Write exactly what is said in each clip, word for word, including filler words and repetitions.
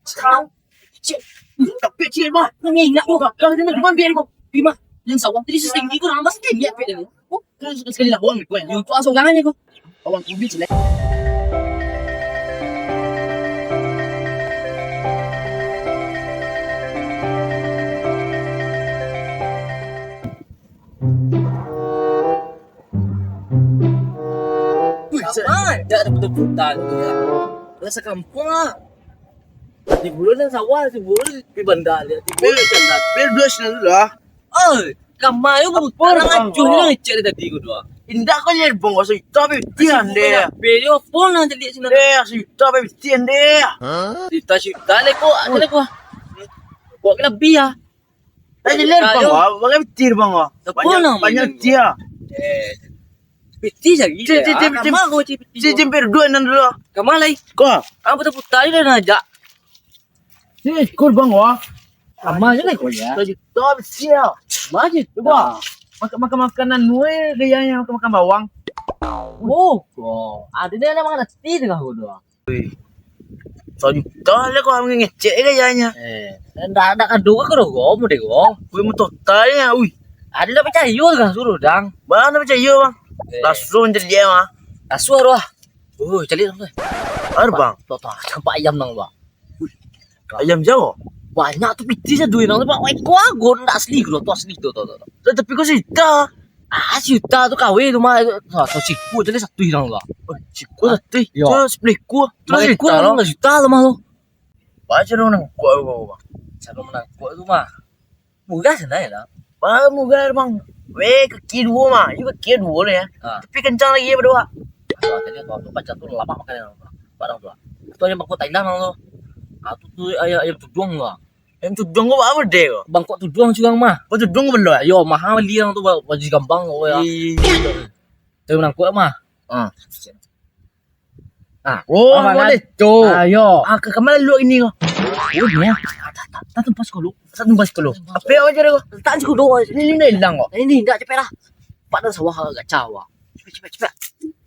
Sekarang, cik, tapi cik mah, nang ingat tu, kalau dia nak cuma biar kau, Bima, yang sawah tadi setinggi kau, nambah setinggi apa dia? Oh, terus sekali lah, buang kau. Yang tu asal jangan ya kau. Awang kubi jelek. Wih, Mak, dah ada betul-betul tu ya. Rasa kampung ah. Di bulan yang sawah, di bulan di bandar dia. Di bulan yang janda. Bel dua sinan dulu lah. Oh, kamar tu baru Apa, tarang Bang? Acuh ni ngecek dari tadi kau tu ah. Indak kau nyari Bang, rasa juta, Bang, tian deh. Bel dia apa nak jadi sinan? Eh, rasa juta, Bang, tian deh. Juta, juta leh kau, ada leh kau. Kau kena lebih ah. Tadi lihat Bang, wah, pakai piti Bang, wah. Apa banyak, nama banyak piti ah. Eh, piti lagi. Cik, cik, cik, cik. Kamar kau cik piti. Cik, cik, hampir dua enam dulu. Kamar lai. Kau. Ah, putar-putar je dah nak ajak. Cik, kur Bang, wah. Kamar je lah kau ya. Satu juta piti ah. Kamar je. Cuba. Makan, makan makanan nue gayanya makan, makan bawang. Oh, kau. Ah, dia nak makan roti tengah kau doang. Wih. Sajuta lah kau ngecek gayanya. Eh, ndak, ndak kado ka kado ko, mode ko. Wih, matotal ya, wih. Ada ndak percaya ka suruh dang. Bang, ndak percaya, Bang. Eh. Langsung jadi dia, Bang. Langsung arwah. Oh, cari dong tu. Ar, Bang. Tok, tok, nampak ayam nang, Bang. Wih. Ayam jauh. Banyak tu piti saduit nang tu, Bang. Wah, kau agon ndak asli ko, tu asli tu, tu, tu. Tapi kau cerita. Ah, siuta tu kawin tu mah. Satu siku tadi satu hilang tu. Oh, siku satu. Yo. Tu sepuluh iku. Terus lima iku juta lah, lah. Lima juta lah mah tu. Baca dong nangkok tu, Bang. Siapa menangkok tu mah? Murah sana ya lah. Bang, murah, Bang. Weh, kaki dua mah. Iyo kaki dua ni ya. Ha. Tapi kencang lagi ya berdua. Ah, tadi tu, tu pacar tu lamak makan yang barang tu. Tu yang bangkok Thailand tu. Ah, tu, tu ayam, ayam tudung tu. Yang tudung ko apo deh ko? Bangkok tudung curang mah. Oh, tudung ko belo? Yo, mahal bali urang tu ba-, baju gambang ko ya. Iyo. Tapi manangkok mah. Ah. Ah. Oh, ah, boleh tu. Ah, yo. Ah, ka, ka ma lalu ini ko? Oh, ni. Tak, tak, tak, tak tempat sekolah. Tak tempat sekolah. Apa yang ajar ko? Tak sekolah. Ini, ini hilang ko. Ini ndak capek lah. Pak dah sawah agak cawa. Cepat, cepat, cepat.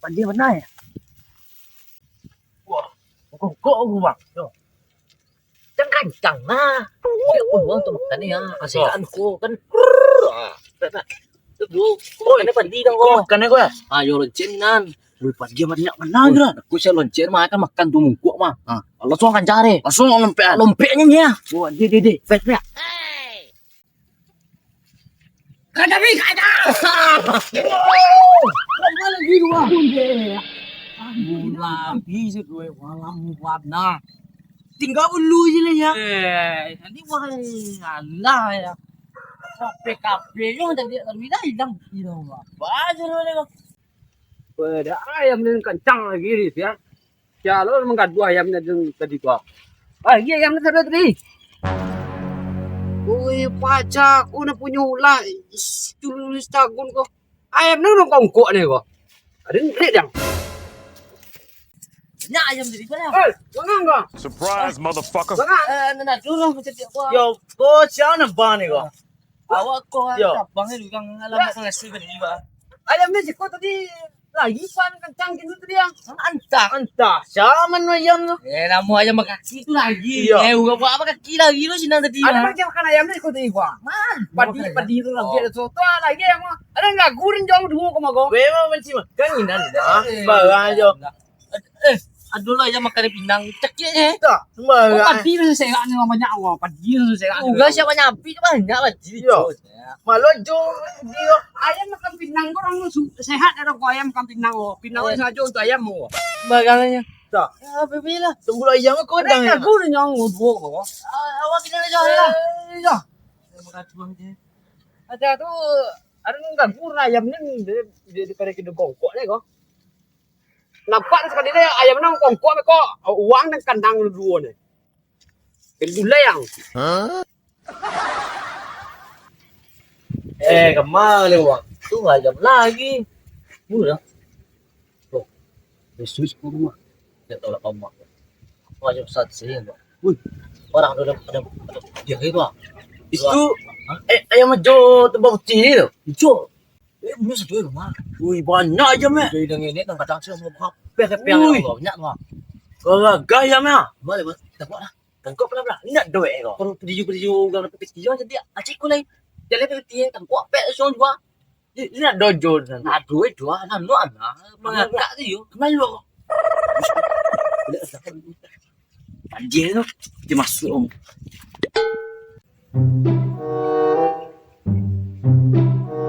Pandai mana ya? Wah, kok, kok, Bang? Yo. Kancang-kancang nah. Dia pun uang tu makan ni ah. Kasih kan ko kan. Ah. Tak, tak. Tu dulu. Oi, makan padi dah ko. Makan ko ya? Ah, yo lonceng nan. Wih, padi banyak mana dah. Aku saya lonceng mah kan makan tu mungkuk mah. Ah. Langsung kan cari. Langsung lompek. Lompeknya ni ya. Wah, dia, dia, dia. Baik, baik. Kada bi, kada. Kada lagi dua. Ampun deh. Ampun lah, bisa dua malam warna. Tinggal bulu je lah ya. Eh, nanti wah, alah ya. Kape-kape nyo tadi, tapi dah hilang. Hilang, Bang. Baca dulu ni, Bang. Wah, ada ayam ni kencang lagi ni, ya. Sialo manggaduah ayam ni tadi tu. Lagi ayam ni tadi tadi. Oi, paja aku nak punyo ulah. Is, tulus tagun ko. Ayam ni urang kongkok ni ko. Ada ni dang. Banyak ayam tadi ko lah. Eh, bangang ko. Surprise, motherfucker. Bangang. Eh, nak dulu macam tiap ko. Yo, ko siapa nak bang ni ko? Awak ko abang ni urang alamat ngasuh tadi, Bang. Ayam ni siko tadi lagi pan kencang gitu tadi, Bang. Antah. Antah. Siapa mano ayam tu? Eh, namo ayam bakaki tu lagi. Iyo. Eh, urang buat apa kaki lagi tu sinan tadi, Bang? Ada macam makan ayam ni siko tadi, Bang. Mah. Padi, padi tu lagi ada soto lagi ayam. Ada nggak guring jauh dulu ko mago? Memang benci makan inan, Bang. Sembarang aja. Eh, adolah ayam makan pinang. Cakik je. Tak, sembarang. Oh, padi tu serak ni banyak ko. Padi tu serak. Urang siapa nyampi tu banyak padi. Iyo. Malah jo dia. Ayam makan pinang ko urang su-, sehat ado ko ayam makan pinang ko. Pinang ko sengajo untuak ayam ko. Sembarang aja. Tak. Ya, bebe lah. Tunggu ayam ko dah. Aku dah nyong ngobok ko. Ah, awak kena lah jauh lah. Eh, iyo. Terima kasih, Bang. Ada tu, ada nang ganggu lah ayam ni, dia, dia, dia pada kena bongkok ni ko. Nampak ni sakali ni ayam nang kongkok ni ko, uang nang kandang duo ni. Jadi gulai yang. Hah? Eh, kama ni uang? Tu ayam lagi. Murah. Tuh. Yesus kurma. Dia tahu lah kamu. Apa aja besar sih ya. Wih. Orang ada, ada, ada dia itu ah. Itu, hah? Eh, ayam hijau tempat putih ni tu. Hijau. Eh, punya satu rumah. Wih, banyak ayam eh. Jadi dengan ini kadang-kadang saya mau buka. Peh, peh, peh, banyak tu ah. Kalau gaya mah. Boleh, boleh. Kita buat lah. Tangkok pala-pala. Indak doh, eh, ko. Kalau video-video urang dapat kecil, jadi acik ko lai. Jadi dapat kecil, tangkok apek suang jua. Indak doh jo. Aduh, eh, dua, anak, anak. Mangakak tu, yo. Kemana lu, ko? Dia tu, dia masuk, Om.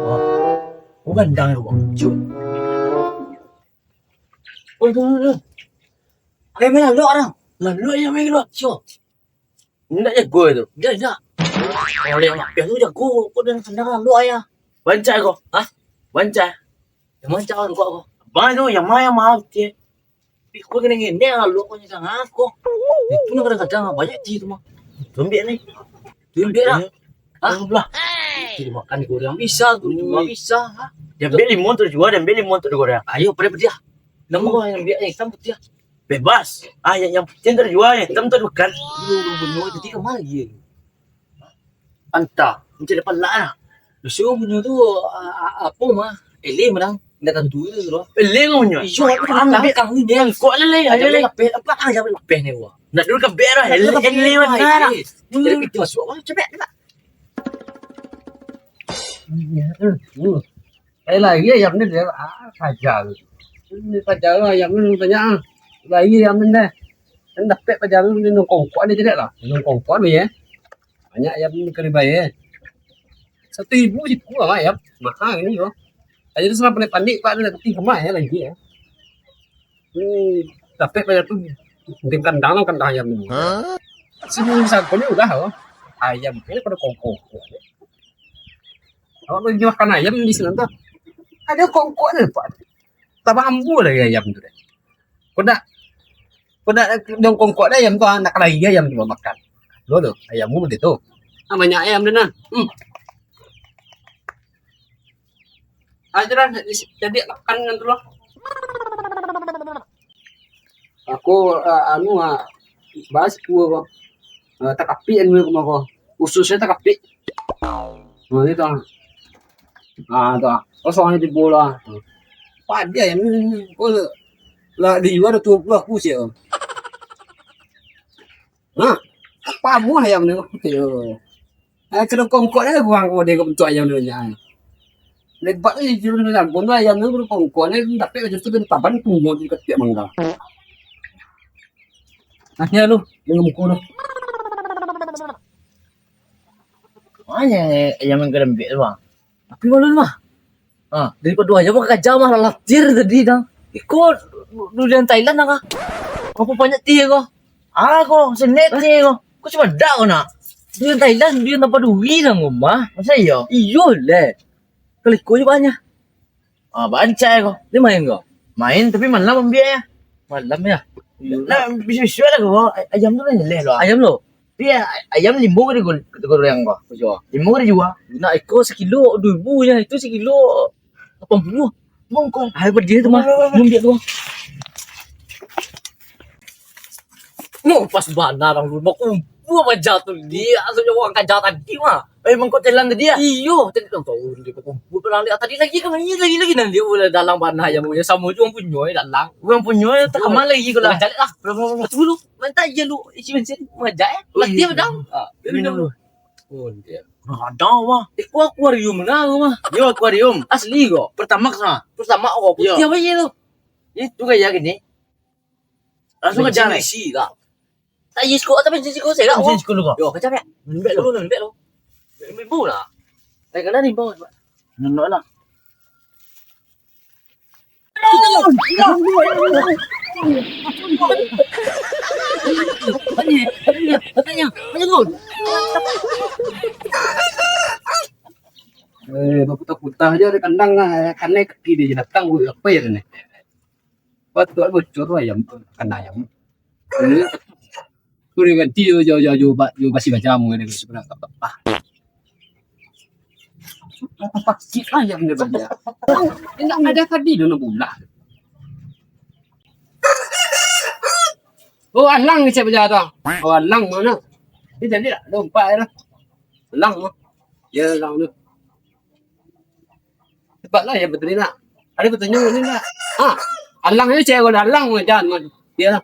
Wah. Oh, gandang, yo, Bang. Cuk. Oh, tu, tu, tu. Pakai main lalok, orang. Lalok yang main lalok. Cuk. Indak jago tu. Indak, indak. Oleh mak pian tu jago, kok dan sandang lu ayah. Bancak ko. Hah? Bancak. Yang bancak ko, kok ko. Abang tu, yang ma, yang ma, betul. Tapi kau kena ngenek lah, lu kau nyesal aku. Itu nak kadang-kadang banyak ti tu mah. Tu ambil ni. Tu ambil lah. Hah? Lah. Itu makan goreng bisa, tu juga bisa. Ha? Dia ambil limau tu jual, dia ambil limau tu goreng. Ayo, pada pediah. Nama kau yang ambil ni? Hitam putih. Bebas. Ah, yang, yang putih tu jual, yang hitam tu bukan. Lu, lu, lu, lu, jadi kemana dia? Antah, mencari dapat lah. Lu suruh punya tu, ah, ah, apa mah? Ele menang. Ndak tentu tu, tu. Ele kau punya? Iyo, aku ambil kau ni. Kau le, le, ayo le. Lapeh, apa, ah, jangan lapeh ni, gua. Nak dulu ke ber lah. Ele, ele mana? Jadi, kita masuk, wah, cepat, cepat. Hmm, hmm. Eh, lagi ayam ni dia, ah, paja tu. Ini paja tu ayam ni banyak, ah. Lagi ayam ni dah. Kan dapek paja tu, ni nongkongkok ni cedek lah. Nongkongkok ni, ya. Banyak ayam ni kena bayar, ya. Satu ribu je kurang ayam. Mahal ni, yo. Aja tu sampai panik-panik, Pak, tu nak keti kemah, ya, lagi, ya. Hmm, dapek paja tu, mungkin kandang lah, kandang ayam ni. Hah? Sini misalkan ni udah, oh. Ayam ni pada kongkong. Awak pergi makan ayam di sini tu. Ada kongkong ni, Pak. Tambah ambu lagi ayam tu deh. Kau nak, kau nak dong kongkong dah ayam tu, ah, nak lagi ayam tu makan. Lo tu, ayam mu tu. Ah, banyak ayam tu nah. Hmm. Aja lah, jadi makan dengan tu lah. Aku, ah, anu, ah, bahas ku apa? Ah, takapik anu aku mako. Ususnya takapik. Nah, itu ah. Ah, tu ah. Kosong aja di bola. Padia yang ni, kau lah di luar tu aku sih. Nah, apa mu ayam ni? Yo. Ah, kena kongkok ni kurang kau dia bentuk ayam ni nya. Lebat ni jurun ni lah. Bunuh ayam ni kena kongkok ni, tapi macam tu taban pungo di ketiak mangga. Akhirnya lu, yang muka lu. Mana ayam yang kerembik tu, Bang? Tapi malu mah. Ha, daripada ayam mah kaja mah, lalatir tadi dah. Iko durian Thailand dah kah? Apa banyak ti ko? Ah, ko, senet ti ko. Ko cuma dak ko nak. Durian Thailand, durian tanpa duri dah ko mah. Masa iyo? Iyo leh. Kalau iko je banyak. Ah, bancai ko. Dia main ko? Main, tapi malam ambiak ya. Malam ya? Iyo. Nah, bisa-bisa lah ko. Ay-, ayam tu lah nyeleh lo. Ayam lo? Tapi ya, ayam limo ka digoreng ko. Limo ka dijual. Nak iko sakilo dua ribu je. Itu sakilo lapan puluh. Bang, ko. Hai, pedih tu mah. Ambiak tu. Mau pas bana dalam rumah, kumpul aja tu. Dia asal orang kaja tadi mah. Eh, mangkok telan tadi ya? Iyo, tadi kan tahu dia kumpul pernah lihat tadi lagi kan, ini lagi, lagi nang dia boleh dalam bana yang punya sama juga punya dalam. Orang punya tak kamar lagi kalau. Jalan lah. Berapa, berapa? Tunggu dulu. Mantap je lu isi bensin. Mengajak eh. Oh, iya. Dia dah. Ah, minum dulu. Oh, dia. Ada wah. Eh, ku akuarium lah mah. Yo, akuarium. Asli ko. Pertamax mah. Pertamax ko. Yo. Dia apa je tu? Itu kayak gini. Langsung aja nih. Isi lah. Tak isi kok, tapi isi kok saya. Isi kok lu kok. Yo, kacau ya. Lembek lu, lembek lu. Lembek lah. Eh, kena ni bawah. Nunduk lah. Eh, baputar-putar aja di kandang lah. Kanai kaki dia je datang, apa ya ni? Patut bocor ayam tu, kan ayam. Eh, suruh ganti jo, jo, jo, jo, ba-, jo basi bajam kan, sebenarnya tak apa. Apa pakcik ayam dia bagi. Indak ada tadi dia nak bulah. Oh, alang ni cak bajam tu. Oh, alang mana? Ni jadi tak? Ada empat dah. Alang mah. Ya, alang tu. Cepat lah ya, betul nak. Ada bertanya ni nak. Ha, alang ni cek kalau alang mah, jangan mah. Ya lah.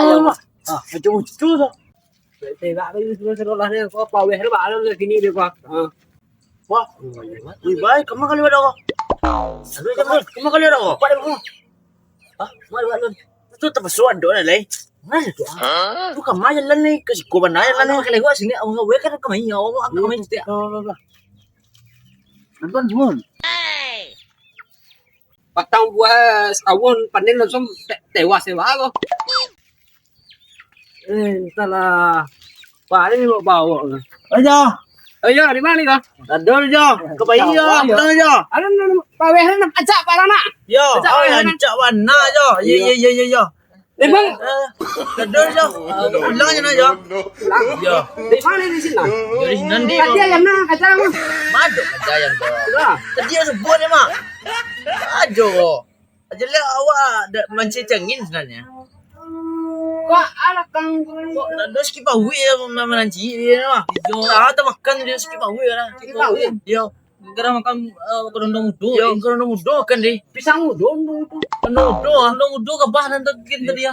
Lah, lah, lah. Ah, macam itu tu. Tengok tadi sudah sekolah ni, kau paweh tu, Pak, anu kini dia, Pak. Ah. Wah, wih, baik, kamu kali ada kau. Aduh, kamu, kamu kali ada kau. Pak, ada kau. Hah? Mana, Pak, lu? Tu terpaksa ada lah, lai. Mana tu? Ah? Tu kamar jalan ni, ke siko bana jalan ni. Kalau gua sini, awak gua kan kamar ni, awak kamar ni. Lah, lah, lah. Nonton semua. Patang buah setahun panen langsung te-, tewas ya, Pak. Eh, entahlah. Paling bawa-bawa. Aja. Ayo, di mana kau? Ada aja. Kebayi ya, ada aja. Ada, ada, ada. Paweh nak acak, Pak, nak. Ya, acak, oh, Pak, nak. Acak warna aja. Ya, ya, ya, ya, ya. Memang. Eh, ada aja. Pulang je nak aja. Pulang. Ya. Di mana di sini? Dari sini. Tadi ayam nak kacang. Madok aja ayam tu. Sudah. Tadi yang sebut ni, Mak. Aduh. Aja lah awak dak mancing angin sebenarnya. Kok alah kang kok dak ada sikit pawe ya, ma-, mananci dia mah. Yo. Ah, tak makan dia sikit pawe lah. Sikit pawe? Yo. Gara makan, eh, kerondong mudo. Yo, kerondong mudo kan deh. Pisang mudo, mudo, mudo. Kerondong mudo, kerondong mudo ke bah nanti kita dia.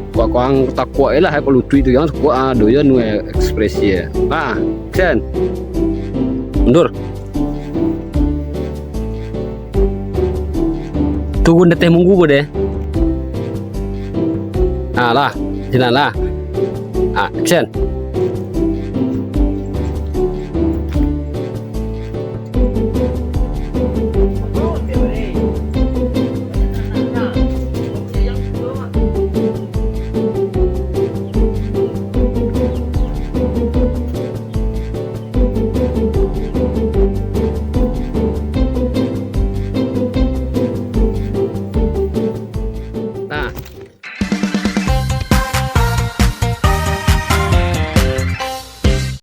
Kok ang takuak lah, kok lutuik tu, ang takuak, ah, ado jo anu, eh, ekspresi, eh. Ah, action. Mundur. Turun di ateh munggu ko deh. Ah, lah, sinan lah. Ah, action.